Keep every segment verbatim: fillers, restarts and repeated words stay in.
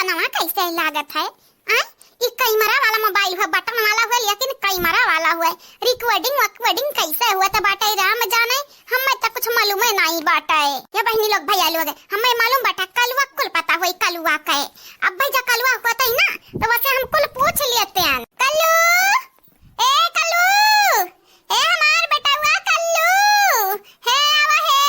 नवा कैसे लागत है? आय, ई कैमरा वाला मोबाइल हुए, बटन वाला हुए, लेकिन कैमरा वाला हुए। रिकॉर्डिंग वकॉर्डिंग कैसे हुए त बाटे, राम जाने, हमें त कुछ मालूमे नाई बाटे। ये बहिनी लोग, भैया लोग, हमें मालूम बाटे, कलुआ कुल पता होई, कलुआ के। अब भाई, जा कलुआ होते ही ना, तो वसे हम कुल पूछ लेते हैं। कल्लू, ए कल्लू, ए हमार बेटवा कल्लू, हे आवा हे,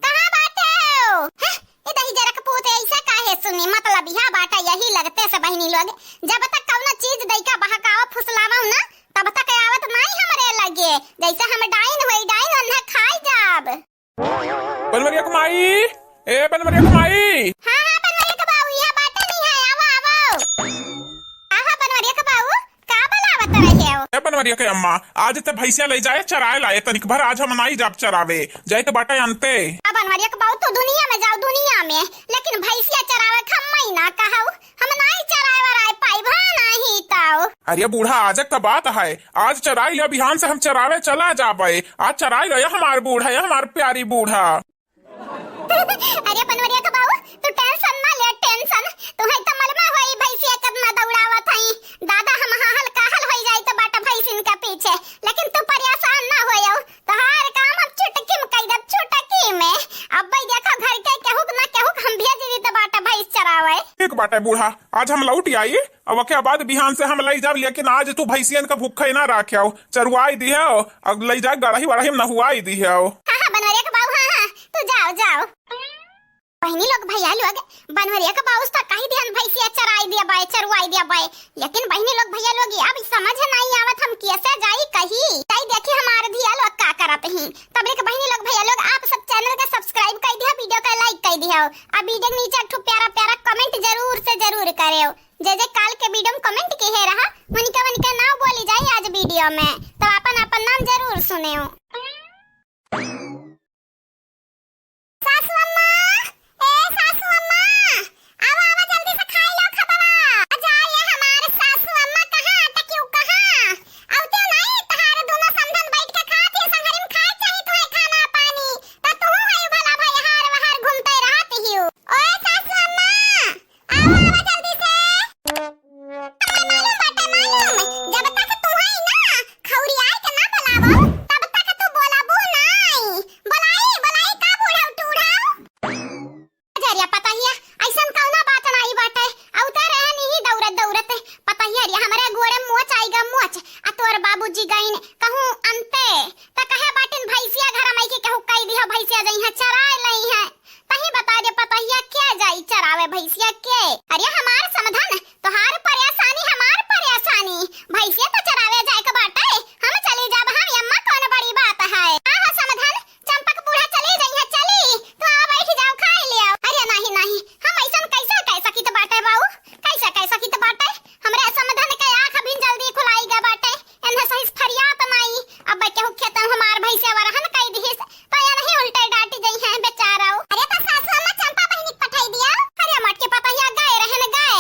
कहाँ बाटे हो? हैं? ए दही जरक पूत, ऐसे काहे सुनी? मतलब यहाँ बाटा यही लगते से बहिनी लोग, जब तक कौनो चीज दइका बहकावा फुसलावा ना, तब तक आवत नाई हमरे लगे। जैसे हम डाइन होई, डाइन अन्हे खाई जाब। बनवरिया के माई, ए बनवरिया के माई। हाँ, हाँ, बनवरिया के बाऊ, यहाँ बाटे नहीं है, आवो, आवो। आहा, बनवरिया के बाऊ, का बलावत रहे हो? ए बनवरिया के अम्मा, आज ते भैंसिया ले जाए चराए लाए, तनिक भर आज हम नाई जाब चरावे, जाए तो बाटा अंते। आ बनवरिया के बाऊ, तू दुनिया में जाओ, दुनिया में, लेकिन भैंसिया चरावे के हम ना कहू, हम नाई चराए वराए पाई, भा नहीं ताऊ। अरे बूढ़ा, आज का बात है, आज चराई लिया, बिहान से हम चरावे चला जाबे, आज चराई लिया हमार बूढ़ा, ये हमार प्यारी बूढ़ा। अरे बनवरिया के बाऊ, तू टेंशन ना ले, टेंशन। तुहई त मलमा होई भैंसिया केतना दौड़ावत हई। दादा, हम हाहल काहल होई जाई त बाटा भैंसिन के पीछे, लेकिन तू परेशान ना होयो। तोहार काम हम चुटकी में कई देब, चुटकी में। अब भाई देखो, घर के केहू ना केहू हम भेज दी त बाटा भैंस चरावे। ठीक बाटे बूढ़ा, आज हम लौट आई, अब ओके बाद बिहान से हम लई जाब, लेकिन आज तू भैंसियन का भूखे ना राख्याओ, चरुआई दिहो, अब लई जा गड़ही वड़ही में नहुआई दिहो। हाँ, हाँ, बनवरिया के बाऊ, हाँ, हाँ, तू जाओ, जाओ। बहिनी लोग, भैया लोग, बनवरिया के बाऊ से कही दिहन भैंसिया चराई दिया बाय, चरुआई दिया बाय, लेकिन बहिनी लोग, भैया लोग, अब समझ नहीं आवत हम कैसे जाई कही। ताई देखी हमार धिया लोग का करत ही। तब एक बहिनी लोग, भैया लोग, आप सब चैनल के सब्सक्राइब कर दिया, वीडियो का लाइक कर दिया, अब वीडियो के नीचे एक ठो प्यारा प्यारा कमेंट जरूर से जरूर करे। जे जे काल के वीडियो में कमेंट किहे रहा, उनके उनके नाम बोली जाई आज वीडियो में, तो अपन अपन नाम जरूर सुने। सासू अम्मा, ए सासू अम्मा, आवा आवा जल्दी से खाई लो खतवा। जा ये हमारे सासू अम्मा, कहाँ अटकी हो, कहाँ? अब तो नहीं, तहार दोनों समधन बैठ के खात ही, संगरी में खाए चाहिए तुम्हें खाना पानी, तो तू है भला भाई हार वहार घूमते रहत ही। ओए सासू अम्मा, आवा, आवा जल्दी से। हमें मालूम बाटे, मालूम। जब तक तू है ना, खौरियाई के ना बुलावो, तब तक तू बोलाबू नाई। बोलाई, बोलाई का बूढ़ा टूढ़ा? अरे पतहिया, ऐसन कौनो बात नाई बाटे। औते रहन ही दौड़त दौड़त। पतहिया रे, हमरे गोड़े मोच आई गा मोच। आ तोर बाबूजी गइन कहूँ अंते। त कहे बाटिन भैंसिया घर में के कहूँ कई दिया, भैंसिया जइहे चराए लइहे। तही बता दे पतहिया, के जाई चरावे भैंसिया के? अरे हमार समधन, तोहार परेशानी हमार परेशानी। भैंसिया तो चरावे जाए के बाटे, हम चली जाब हम, अम्मा कौन बड़ी बात है। आहो समधन, चंपक बूढ़ा चली जइहे, चली, तू आवा बैठ जाओ, खाई लियो। अरे नहीं नहीं, हम ऐसन कैसे कह सकित बाटे बाऊ, कैसे कह सकित बाटे? हमरे समधन के आँख अभी जल्दी खुलाई गा बाटे, एन्हे सही से फरियात नाई। अब केहू खेत में हमार भैंसिया वरहन कई दिहिस, तो ये नहीं उल्टे डांटी जइहे बेचारा। अरे तो सासू अम्मा चंपा बहिनी के पठाई दिया। अरे मटके पतहिया गए रहन गए,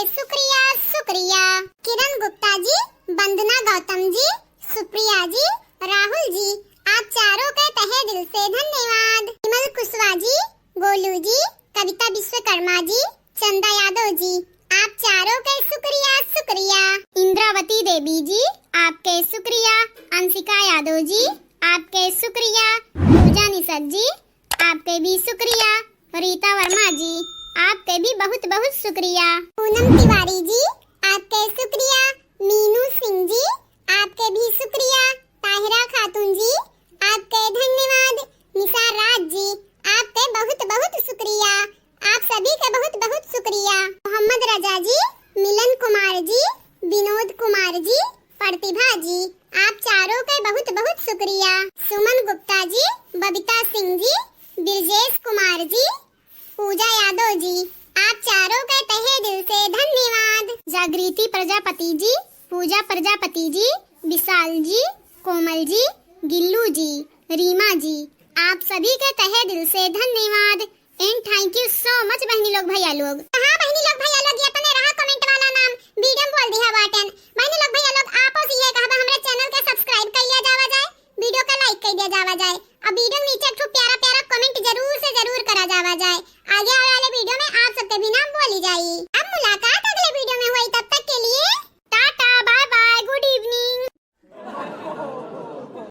शुक्रिया, शुक्रिया। किरण गुप्ता जी, वंदना गौतम जी, सुप्रिया जी, राहुल जी, आप चारों के तहे दिल से धन्यवाद। विमल कुशवाहा जी, गोलू जी, कविता विश्वकर्मा जी, चंदा यादव जी, आप चारों के शुक्रिया, शुक्रिया। इंद्रावती देवी जी, आपके शुक्रिया। अंशिका यादव जी, आपके शुक्रिया। पूजा निषाद जी, आपके भी शुक्रिया। रीता वर्मा जी, आपके भी बहुत बहुत शुक्रिया। पूनम तिवारी जी, आपके शुक्रिया। मीनू सिंह जी, आपके भी शुक्रिया। ताहिरा खातून जी, आपके धन्यवाद। निसार राज जी, आपके बहुत बहुत शुक्रिया। आप सभी के बहुत बहुत शुक्रिया। मोहम्मद रजा जी, मिलन कुमार जी, विनोद कुमार जी, प्रतिभा जी, आप चारों के बहुत बहुत शुक्रिया। सुमन गुप्ता जी, बबीता सिंह जी, ब्रजेश कुमार जी, पूजा यादव जी, आप चारों के तहे दिल से धन्यवाद। जागृति प्रजापति जी, पूजा प्रजापति जी, विशाल जी, कोमल जी, गिल्लू जी, रीमा जी, आप सभी के तहे दिल से धन्यवाद। And thank you so much बहनी लोग, भैया लोग। हाँ बहनी लोग, भैया लोग, ये तने रहा comment वाला नाम, video में बोल दिया बाटेन।